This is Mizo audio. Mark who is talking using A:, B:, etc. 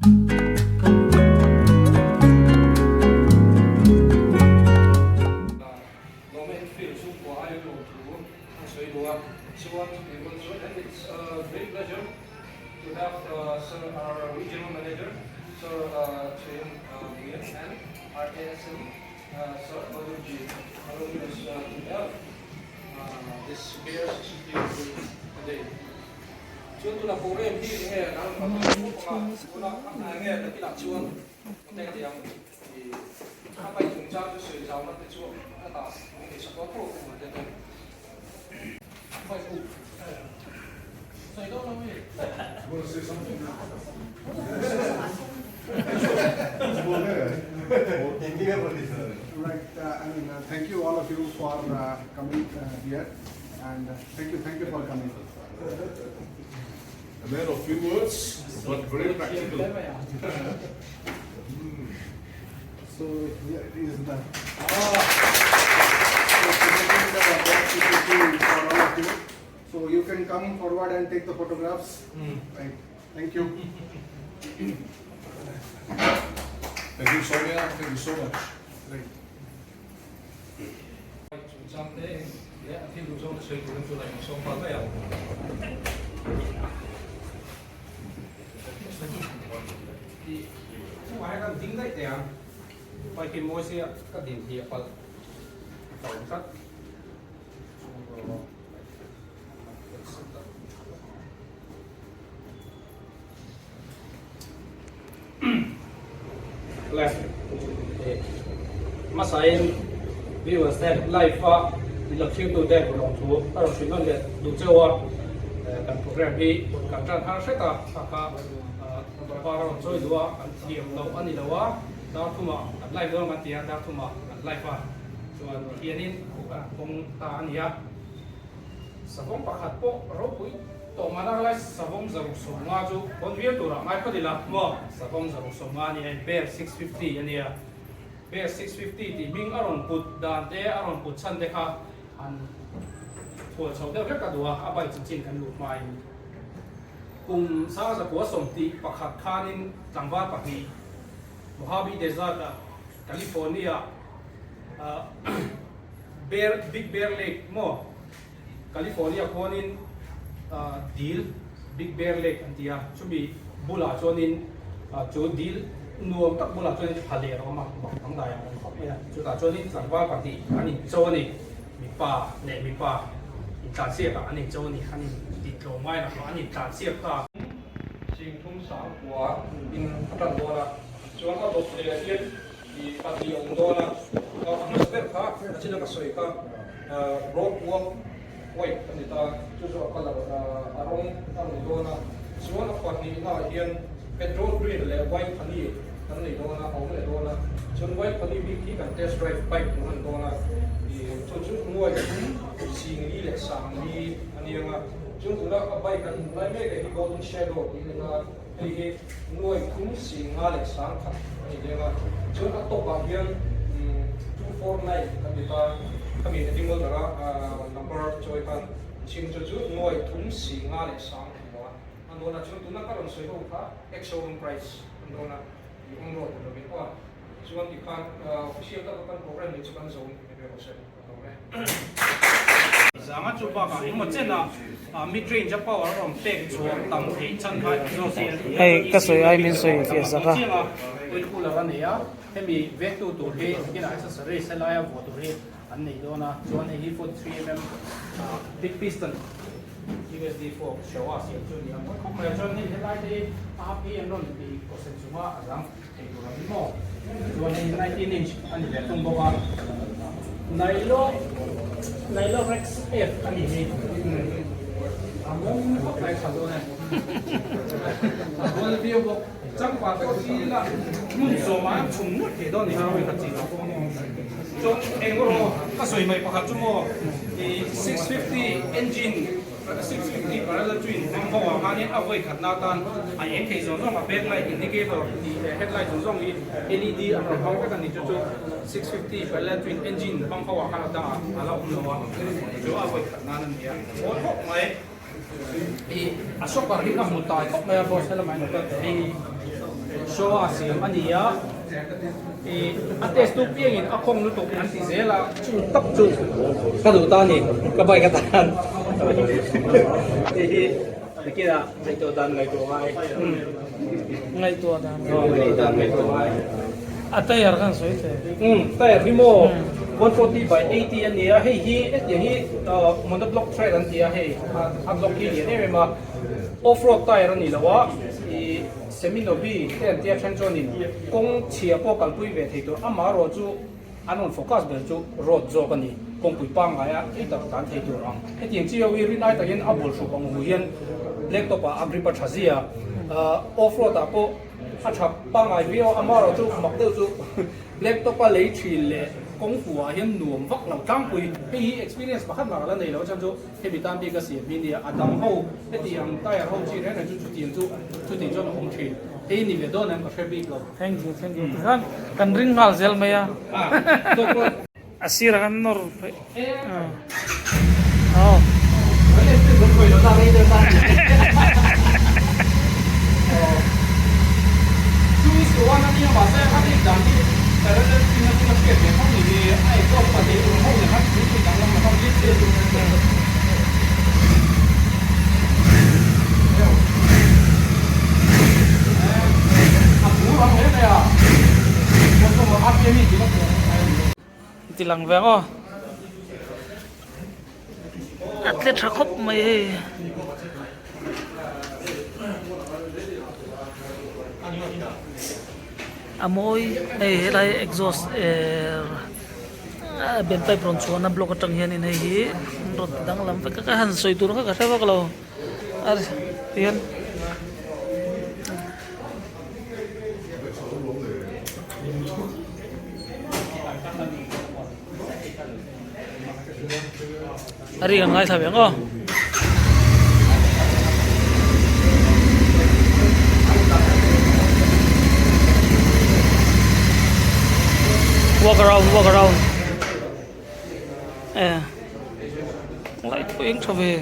A: Lawma Enfield chhungkua aia lawm thu an sawi duh a, chuan chutih rual chuan and it's a great pleasure to have Sir our Regional Manager Sir Chhuyang Nguyen and our ASM Sir Madhur Ji along with us to have this Bear 650 today. Chuan tuna program hi enge kan rawn kalpui khawp ang a, tuna a hna enge nakinah chuan eng te ang i a pai chungchang chu sawi zauna te chu a tah ang nei sak dawn tho ang te te. Pai u sawi dawn lo mi?
B: You want to say something?
C: Right, I mean, thank you all of you for coming here and thank you, thank you for coming.
B: A man of few words, but very practical.
C: So here it is the so presenting the box for all of you. So you can come forward and take the photographs. Right. Thank you.
B: Thank you, Sonia. Thank you so much.
C: Right.
A: Chungchang te leh a thil duh zawng te sawi turin tunah in sawm nghal mai ang.
D: Tih chungah hian kan ding daih teh ang. Bike hi mawi sia ka din hliah palh a awm tlat. Hmasain viewers te live a min lo thlir te lawm thu a rawn hrilh nawn leh duh cheu a, kan program hi kan tan har hret a, kha kha pa a rawn chawi duh a, kan thiam loh a ni lo a, dar thumah kan live dawn kan ti a, dar thumah kan live a, chuan hianin kan kawng ta a ni a. Savawm pakhat pawh ropui tawh mahna ka lai savawm 650 chu pawn viau turah ngai phawt ila maw? Savawm 650 a ni a, Bear 650 a nia. Bear 650 tih hming a rawn put dan te, a rawn put chhan te kha han thual chho deuh hlek a duh a, a bike chanchin kan luh hmain kum 1971 khanin tlangval pahnih Mojave Desert-a California Bear, Big Bear Lake maw? California khuanin dil, Big Bear Lake an ti a, chumi bulah chuanin chu dil nuam tak bulah chuanin thla leh a awm a, bang dangdai ang awm khawp mai a, chutah chuanin tlangval pahnih an incho a ni, mipa leh mipa intlansiak ah an incho a ni, an intitlawm ngai lo an intlansiak ta.
A: Singthum sangkua in a tan dawn a, chuan a dawt leh hian I pahnih a awm dawn a, a hmasa ber kha a chin a ka sawi kha road walk white a ni ta, chu chu a colour a rawng a rawn dawn a, chuan a pahnihna ah hian petrol green leh white honey kan nei dawn a, a awm leh dawn a, chuan white honey bik hi kan test drive bike tur a ni dawn a, i chu chu nuai thum singli leh sangli a ni ang a, chuan tuna a bike kan hmuh lai mek ah hi golden shadow tih a ni ta. Hei hi nuai thum 50 leh 10,000 a ni leng a, chuan a tawpah hian 249 kan ti ta, khami animal danga number chawi khan chhing chu chu nuai thum 50 leh 10,000 a an dawn a, chuan tuna ka rawn sawi ho kha ex showroom price an dawn a, i on road ni lovin aw, chuan tikhan official taka kan program hi chu kan zo ni ve rawh se.
D: Zanga chu bakah engmaw chen a mid range a power a rawn pek chhuah tam theih chhan kha exhaust hi
E: Hei ka sawi ai min sawi fiah zak a.
D: Chiang a oil cooler a nei a, hemi vektu tur hi kinah accessories helaia vuah tur hi an nei dawn a, chuan hei hi 43mm big piston USD fork showa siam chu a ni a, mawi khawp mai a, chuan hei helai te hi a hap hi an rawn ti kawsen chunga a zang. Thei tur ang maw? Chuan hei 19 inch a ni ve thung bawk a. Nilo Nilo Rex F a ni hi. A mawng khawp mai tha dawn e. A bual viau bawk. Changpa pawh hi la hmun sawmah an chhum nuaih thei dawn ni ha ka chi. Chuan eng rawh ka sawi mai pakhat chu maw i 650 engine 650 parallel twin hmang ho ah khanin a vawi khatna atan a eng thei zawng zawng a backlight indicator tih leh headlight zawng zawng hi led an rawn hmang vek a ni chu chu 650 parallel twin engine hmang ho ah khan a dangah a la awm lo a chu a vawi khat nan a ni a mawi khawp mai ih a shocker hi ka hmu tai khawp mai a boss helamah hian ka hei. Showa siam a ni a, ih a test tu piangin a khawng lutuk an ti zel a. Chu tak chu ka duh ta a ni, ka bike atan hei hi nakinah ngaihtuah dan ngaihtuah ngai.
E: Ngaihtuah dan.
D: Ngaihtuah dan ngaihtuah ngai.
E: A tyre khan sawi teh.
D: Umm tyre hi maw 140 by 80 a ni a, hei hi hetiang hi monoblock tread an ti a hei a block hi lian em em a, off road tyre a ni lo a, ih semi nobi te an tia then chuanin kawng chhia pawh kalpui ve thei tur amaherawh chu an rawn focus ber chu road zawk a ni, kawngpui pangngai a ei tak tlan thei tur ang. Hetiang chi ho hi rinai takin a bul hruk ang hu hian black top ah a grip a tha zia a, off road ah pawh A tha pangngai viau a, amaherawh chu mak deuh chu black top a lei thin leh kawng kuah ah hian nuam vak lo tlangpui. Hei hi experience pakhat mah ka la nei lo chuan chu hemi tan bik a siam hi nia, a dang ho heti ang tyre ho chi reng reng chu chutiang chu chutiang chuan a awm thin. Hei ni ve dawn em ka hre bik lo.
E: Thank you, thank you. Tikhan kan ring nghal zel mai a. A sirah kan nawr pheih a. Ti lang ve ang aw a tle tha khawp mai hei a mawi hei helai exhaust ehh ben pipe rawn chhuahna block atang hianin hei hi an rawn ti danglam vek a ka han sawi tur kha ka hre vak lo a tihian. A ri kan ngaithla ve ang aw. Walk around, walk around. Eh. Light pawh eng tha ve.